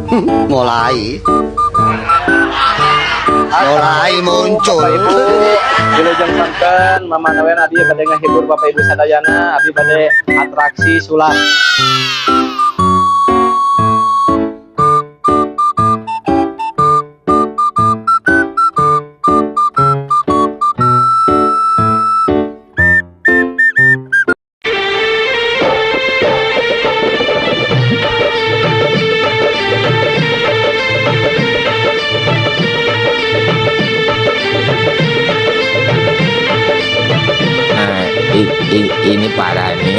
Mulai mulai muncul. Bapak Ibu, wilujeng sonten Mama Noen, abi bade ngahibur Bapak Ibu sadayana, abi bade atraksi sulap. Nah, ini parah nih.